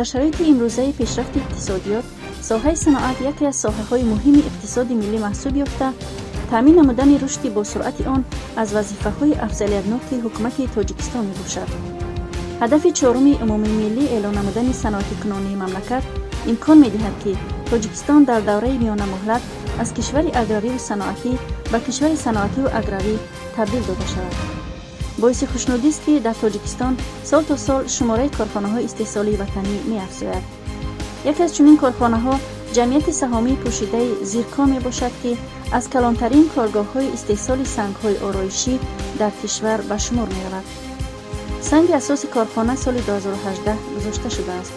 Дар шароити имрӯзаи пешрафти иқтисодиёт, соҳаи саноат яке аз соҳаҳои муҳими иқтисоди миллӣ маҳсуб ёфта, таъмин намудани рушди босуръати он аз вазифаҳои афзалиятноки Ҳукумати Тоҷикистон мебошад. Ҳадафи чоруми умумимиллӣ эълон намудани саноатикунонии мамлакат имкон медиҳад, ки Тоҷикистон дар давраи миёнамуҳлат аз кишвари аграриву саноатӣ ба кишвари саноативу аграрӣ табдил дода шавад. Боиси хушнудист, ки дар Тоҷикистон сол то сол шумораи корхонаҳои истеҳсолии ватанӣ меафзояд. Яке аз чунин корхонаҳо Ҷамъияти саҳомии пӯшидаи «Зиркон» мебошад, ки аз калонтарин коргоҳҳои истеҳсоли сангҳои ороишӣ дар кишвар ба шумор меравад. Санги асоси корхона соли 2018 гузошта шудааст.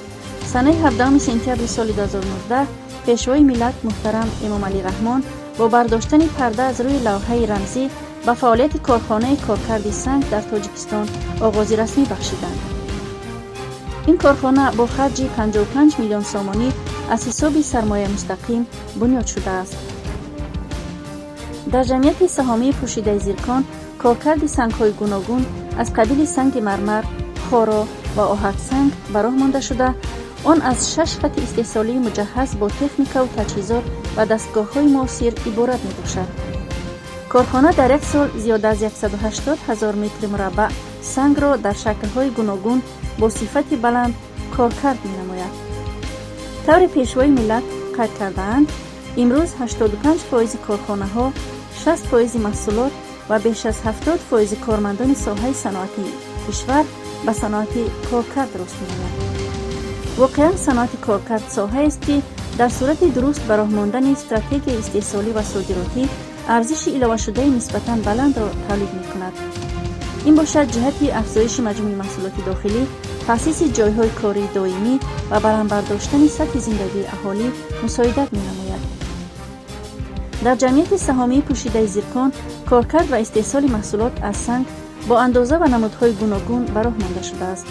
Санаи 17 сентябри соли 2019 Пешвои миллат муҳтарам Эмомалӣ Раҳмон бо бардоштани парда аз рӯи лавҳаи рамзӣ ба фаъолияти корхонаи коркарди санг дар Тоҷикистон оғози расмӣ бахшиданд. Ин корхона бо харҷи 55 миллион сомонӣ аз ҳисоби сармояи мустақим бунёд шудааст. Дар Ҷамъияти саҳомии пӯшидаи «Зиркон» коркарди сангҳои гуногун аз қабили санги мармар, хоро ва оҳаксанг ба роҳ монда шуда, он аз шаш хати истеҳсолии муҷаҳҳаз бо техникаву таҷҳизот ва дастгоҳҳои муосир иборат мебошад. Корхона дар як сол зиёда аз 180 ҳазор метри мураббаъ сангро дар шаклҳои гуногун бо сифати баланд коркард менамояд. Тавре Пешвои миллат қайд кардаанд, имрӯз 85 фоизи корхонаҳо, 60 фоизи маҳсулот ва беш аз 70 фоизи кормандони соҳаи саноати кишвар ба саноати коркард рост меояд. Воқеан, саноати коркард соҳаест, ки дар сурати дуруст ба роҳ мондани стратегияи истеҳсолӣ ва содиротӣ арзиши иловашудаи нисбатан баландро тавлид мекунад. Ин бошад, ҷиҳати афзоиши маҷмӯи маҳсулоти дохилӣ, таъсиси ҷойҳои кории доимӣ ва баланд бардоштани сатҳи зиндагии аҳолӣ мусоидат менамояд. Дар Ҷамъияти саҳомии пӯшидаи «Зиркон» коркард ва истеҳсоли маҳсулот аз санг бо андоза ва намудҳои гуногун ба роҳ монда шудааст.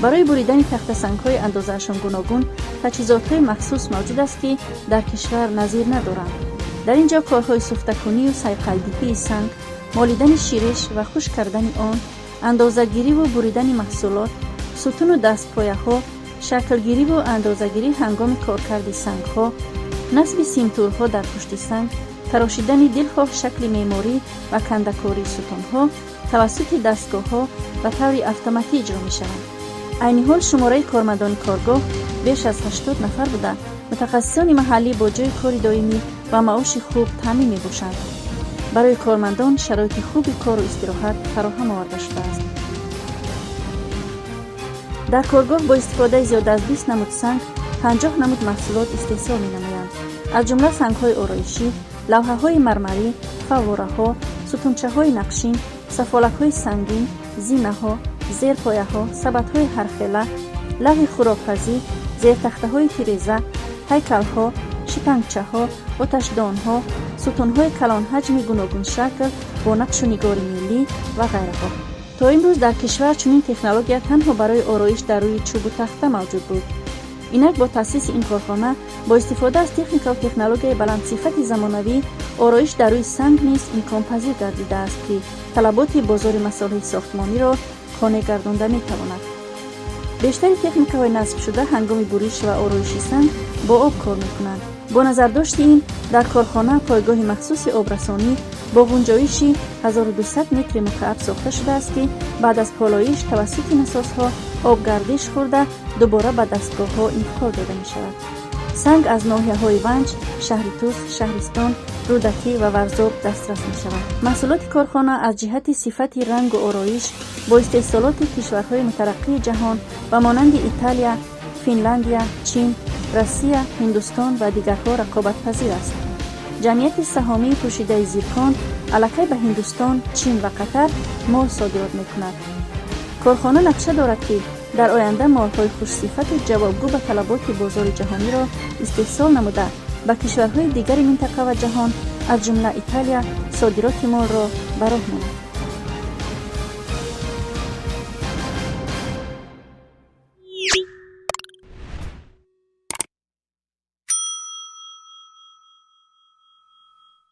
Барои буридани тахтасангҳои андозаашон гуногун таҷҳизотҳои махсус мавҷуд аст, ки дар кишвар назир надоранд. Дар ин ҷо корҳои суфтакунию сайқалдиҳии санг, молидани шириш ва хушк кардани он, андозагириву буридани маҳсулот, сутуну дастпояҳо, шаклгириву андозагирӣ ҳангоми коркарди сангҳо, насби симтӯрҳо дар пушти санг, тарошидани дилхоҳ шакли меъморӣ ва кандакории сутунҳо тавассути дастгоҳҳо ба таври автоматӣ иҷро мешаванд. Айни ҳол шумораи кормандони коргоҳ беш аз 80 нафар буда, мутахассисони маҳаллӣ бо ҷойи кори доимӣ ва маоши хуб таъмин мебошанд. Барои кормандон шароити хуби кору истироҳат фароҳам оварда шудааст. Дар коргоҳ бо истифодаи зиёда аз 20 намуд санг 50 намуд маҳсулот истеҳсол менамоянд, аз ҷумла сангҳои ороишӣ, лавҳаҳои мармарӣ, фаввораҳо, сутунчаҳои нақшин, сафолакҳои сангин, зинаҳо, зерпояҳо, сабадҳои ҳархела, лавҳи хӯрокпазӣ, зертахтаҳои тиреза, ҳайкалҳо, шипангчаҳо, оташдонҳо, сутунҳои калонҳаҷми гуногуншакл бо нақшу нигори миллӣ ва ғайраҳо. То имрӯз дар кишвар чунин технология танҳо барои ороиш дар рӯи чӯбу тахта мавҷуд буд. Инак, бо таъсиси ин корхона, бо истифода аз техникаву технологияи баландсифати замонавӣ, ороиш дар рӯи санг низ имконпазир гардидааст, ки талаботи бозори масолеҳи сохтмониро қонеъ гардонда метавонад. Бештари техникаҳои насбшуда ҳангоми буриш ва ороиши санг бо об кор мекунанд. Бо назардошти ин дар корхона пойгоҳи махсуси обрасонӣ бо ғунҷоиши 1200 метри мукааб сохта шудааст, ки баъд аз полоиш тавассути насосҳо обгардиш хӯрда, дубора ба дастгоҳҳо интиқол дода мешавад. Санг аз ноҳияҳои Ванҷ, шаҳри Тус, Шаҳристон, Рӯдакӣ ва Варзоб дастрас мешавад. Маҳсулоти корхона аз ҷиҳати сифати рангу ороиш бо истеҳсолоти кишварҳои мутараққии ҷаҳон ба монанди Италия, Финландия, Чин, Россия, Ҳиндустон ва дигарҳо рақобатпазир аст. Ҷамъияти саҳомии пӯшидаи «Зиркон» аллакай ба Ҳиндустон, Чин ва Қатар мол содирот мекунад. Корхона нақша дорад, ки дар оянда молҳои хушсифату ҷавобгӯ ба талаботи бозори ҷаҳониро истеҳсол намуда, ба кишварҳои дигари минтақа ва ҷаҳон, аз ҷумла Италия, содироти молро ба роҳ монад.